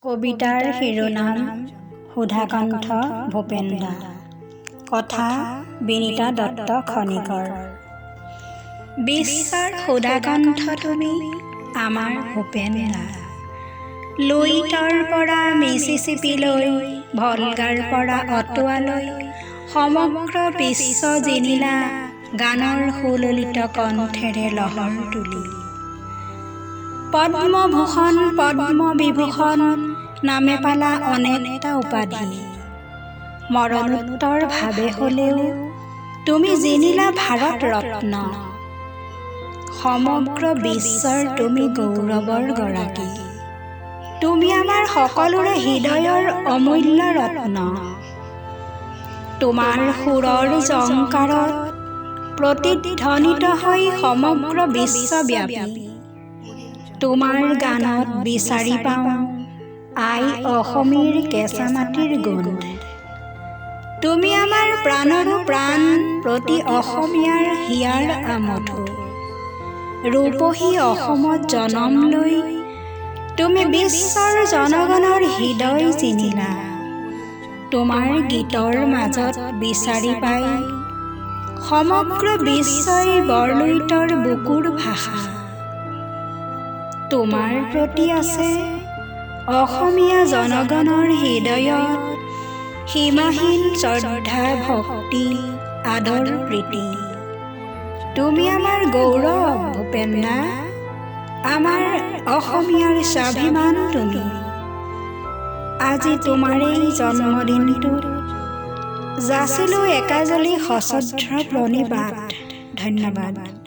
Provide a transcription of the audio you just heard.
কবিতাৰ শিৰোনাম সুধাকণ্ঠ ভূপেনদা। কথা বিনীতা দত্ত খনিকৰ। বিশ্বৰ সুধাকণ্ঠ তুমি আমাৰ ভূপেনদা। লুইতৰ পৰা মিচিচিপিলৈ, ভলগাৰ পৰা অটোৱালৈ সমগ্ৰ বিশ্ব জিনিলা গানৰ সুললিত কণ্ঠেৰে লহৰ তুলি। পদ্মভূষণ, পদ্মবিভূষণ নামে পালা অনেকটা উপাধি। মৰণোত্তৰ ভাৱে হ'লেও তুমি জিনিলা ভাৰত ৰত্ন। সমগ্ৰ বিশ্বৰ তুমি গৌৰৱৰ গৰাকী। তুমি আমাৰ সকলোৰে হৃদয়ৰ অমূল্য ৰত্ন। তোমাৰ সুৰৰ জংকাৰত প্ৰতিধ্বনিত হৈ সমগ্ৰ বিশ্বব্যাপী। তোমাৰ গানত বিচাৰি পাওঁ আই অসমীৰ কেঁচা মাটিৰ গোন্ধ। তুমি আমাৰ প্ৰাণৰো প্ৰাণ, প্ৰতি অসমীয়াৰ হিয়াৰ আমঠু। ৰূপহী অসমত জনম লৈ তুমি বিশ্বৰ জনগণৰ হৃদয় জিনিলা। তোমাৰ গীতৰ মাজত বিচাৰি পাই সমগ্ৰ বিশ্বই বৰলুইতৰ বুকুৰ ভাষা। তোমাৰ প্ৰতি আছে অসমীয়া জনগণৰ হৃদয়ত সীমাহীন শ্ৰদ্ধা, ভক্তি, আদৰ, প্ৰীতি। তুমি আমাৰ গৌৰৱ ভূপেনদা, আমাৰ অসমীয়াৰ স্বাভিমান তুমি। আজি তোমাৰেই জন্মদিনটোত যাচিলোঁ একাজলি সশ্ৰদ্ধ প্ৰণিপাত। ধন্যবাদ।